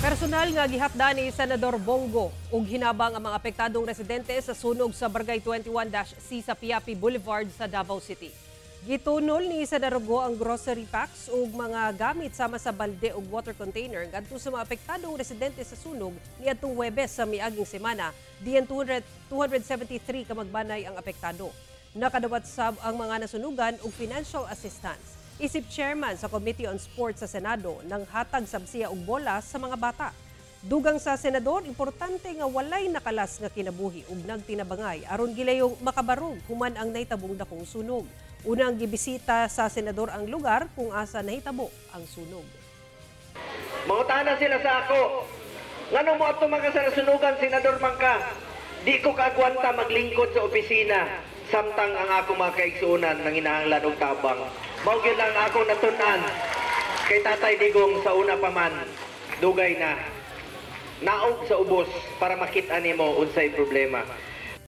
Personal nga gihapda ni Senador Bong Go og hinabang ang mga apektadong residente sa sunog sa Barangay 21-C sa Piapi Boulevard sa Davao City. Gitunol ni Senador Go ang grocery packs ug mga gamit sama sa balde ug water container ngadto sa mga apektadong residente sa sunog niadtong Huwebes sa miaging semana. Diyan 200, 273 ka magbanay ang apektado. Nakadawat sab ang mga nasunugan og financial assistance. Isip chairman sa Committee on Sports sa Senado, nang hatag sab siya og bola sa mga bata. Dugang sa senador, importante nga walay nakalas nga kinabuhi ug nagtinabangay aron gilayong makabarog human ang nahitabong dakong sunog. Unang gibisita sa senador ang lugar kung asa nahitabo ang sunog. Mangutana sila sa ako. Ngano mo ato mga sa nasunugan, senador man ka? Di ko kaagwanta maglingkod sa opisina samtang ang ako mga kaigsuonan nanginahanglan og tabang. Mao gyud lang ako natun-an kay Tatay Digong sa una pa man, dugay na. Naog sa ubos para makita nimo unsay problema.